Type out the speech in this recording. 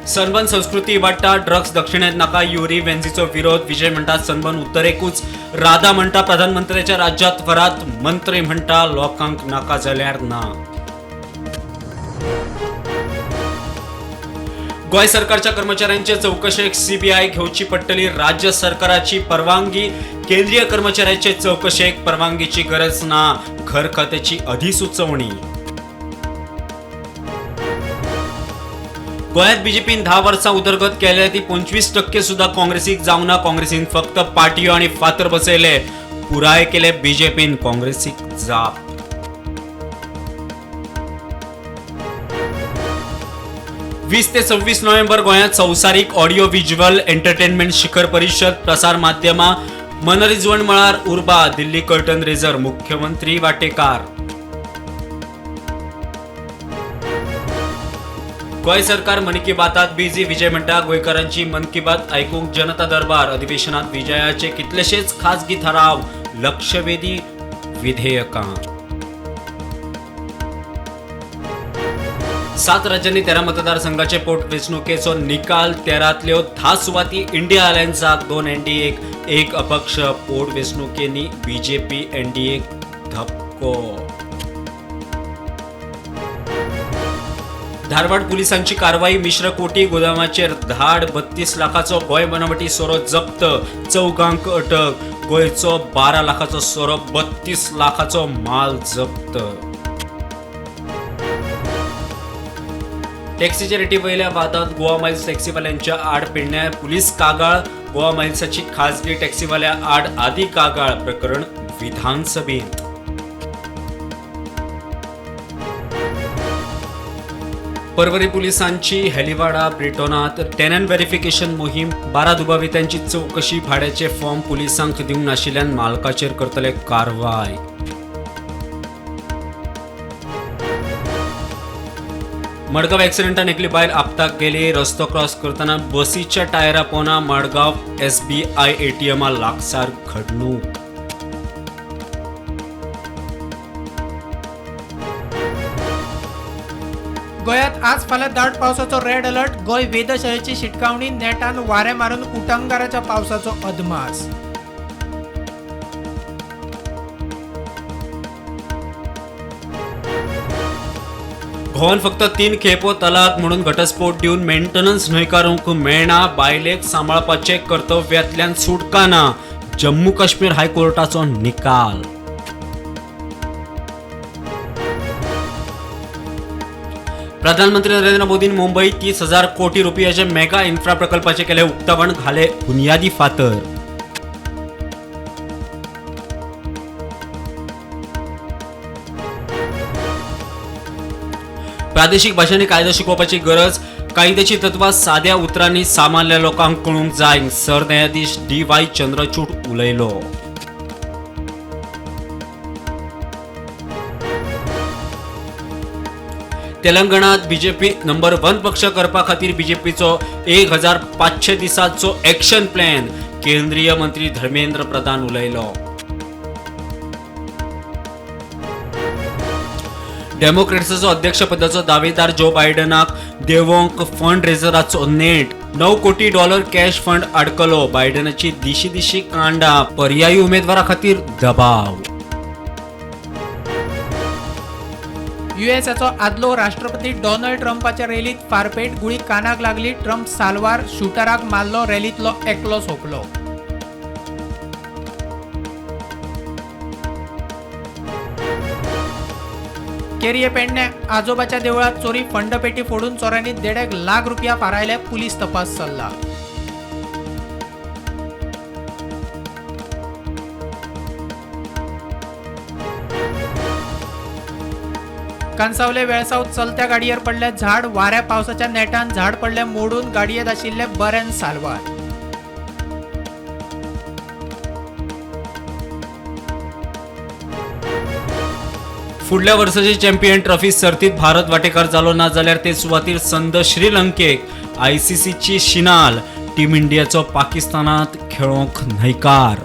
Sunburn संस्कृती वाडटा, drugs दक्षिणेत नाका, युरी वेन्झीचो विरोध. विजय म्हणटा सनबर्न उत्तरेकूच. राधा म्हणटा प्रधानमंत्र्याच्या राज्यात व्हरात. मंत्री म्हणटा लोकांक नाका जाल्यार ना. गोंय सरकारच्या कर्मचाऱ्यांचे चवकशेक सीबीआय घेवची पडटली राज्य सरकाराची परवानगी. केंद्रीय कर्मचाऱ्यांचे चवकशेक परवानगीची गरज ना, घर खात्याची अधिसुचोवणी. गोंयांत बीजेपीन 10 वर्सां उदरगत केल्या ती 25% सुद्दां काँग्रेसीक जावंक ना. काँग्रेसीन फक्त पाटयो आनी फातर बसयले, पुराय केले बीजेपीन. काँग्रेसीक जाप. 20 ते 26 नोव्हेंबर गोंयांत संवसारीक ऑडियो व्हिज्युअल एंटरटेनमेंट शिखर परिशद. प्रसार माध्यमां मनरिजवण मळार उर्बा. दिल्ली कर्टन रेजर, मुख्यमंत्री वाटेकार. गोंय सरकार मन की बातात बिझी. विजय म्हणटा गोंयकारांची मन की बात आयकूंक जनता दरबार. अधिवेशनात विजयाचे कितलेशेच खाजगी थाराव, लक्षवेधी विधेयकां. 7 राज्यांनी 13 मतदारसंघाचे पोटवेंचणुकेचो निकाल. 13तल्यो 10 सुवाती इंडिया अलायन्साक, 2 एनडीएक, 1 अपक्ष. पोटवेंचणुकेंनी बीजेपी एनडीएक धपको. धारवाड पुलिसांची कारवाई. मिश्र कोटी गोदामाचेर धाड. 32 लाखाचो गोंय बनावटी सोरो जप्त, 4 अटक. गोंयचो 12 लाखाचो सोरो, 32 लाखाचो माल जप्त. टॅक्सीच्या रेटी वयल्या वादात गोवा मायल्स टॅक्सीवाल्यांच्या आड पेडण्यां पुलीस कागाळ. गोवा मायल्साची खाजगी टॅक्सीवाल्या आड आदी कागाळ. प्रकरण विधानसभेंत. परवरी पुलिसांची हेलिवाडा ब्रिटोनात टेनंट व्हेरिफिकेशन मोहीम. 12 दुबावितांची चवकशी. भाड्याचे फॉर्म पुलिसांक दिवंक नाशिल्ल्यान मालकाचेर करतले कारवाय. मडगांव एक्सिडेंटान एकली बायल आपताक गेली. रस्तो क्रॉस करतना बसीच्या टायरा पोना मडगांव SBI ATM लागसार घडणूक. गोंयांत आज फाल्यां दाट पावसाचो रेड अलर्ट. गोंय वेधशाळेची शिटकावणी. नेटान वारें मारून उटंगाराच्या पावसाचो अदमास. घोवान फक्त 3 खेपो तलाक म्हणून घटस्फोट दिवन मेंटेनन्स न्हयकारूंक मेळना. बायलेक सांबाळपाचे कर्तव्यांतल्यान सुटका ना. जम्मू काश्मीर हायकोर्टाचो निकाल. प्रधानमंत्री नरेंद्र मोदीन मुंबईत 30,000 कोटी रुपयाचे मेगा इन्फ्रा प्रकल्पाचे केले उक्तावण, घाले बुनियादी फातर. प्रादेशिक भाषांनी कायदो शिकोवपाची गरज. कायद्याची तत्वां साद्या उतरांनी सामान्य लोकांक कळूंक जाय, सरन्यायाधीश DY Chandrachud उलयलो. तेलंगणात बीजेपी नंबर 1 पक्ष करपा खातीर बीजेपीचो 1500 दिसांचो एक्शन प्लॅन. केंद्रीय मंत्री धर्मेंद्र प्रधान उलयलो. डेमोक्रेट्साचो अध्यक्षपदाचो दावेदार जो बायडनाक देवोंक फंड रेजराचो नेट. $9 कोटी कॅश फंड अडकलो. बायडनाची दिशी दिशी कांडा, पर्यायी उमेदवारा खातीर दबाव. युएसएचो आदलो राष्ट्रपती डोनाल्ड ट्रम्पाच्या रॅलीत फारपेट. गुळी कानाक लागली. ट्रम्प साल्वार. शूटराक मारलो. रॅलींतलो एकलो सोंपलो. केरये पेडणे आजोबाच्या देवळात चोरी. फंडपेटी फोडून चोरांनी 1.5 लाख रुपया फारायले. पुलीस तपास चल्ला. कांसावले वेळसाव चलत्या गाडयेर पडले झाड. वाऱ्या पावसाच्या नेटान झाड पडले मोडून. गाडयेत आशिल्ले बरेन साल्वार. फुडल्या वर्साची चॅम्पियन ट्रॉफी सर्तीत भारत वाटेकार जालो ना जाल्यार ते सुवातीर संद श्रीलंकेक. ICCची शिनाल. टीम इंडियाचो पाकिस्तानात खेळोंक न्हयकार.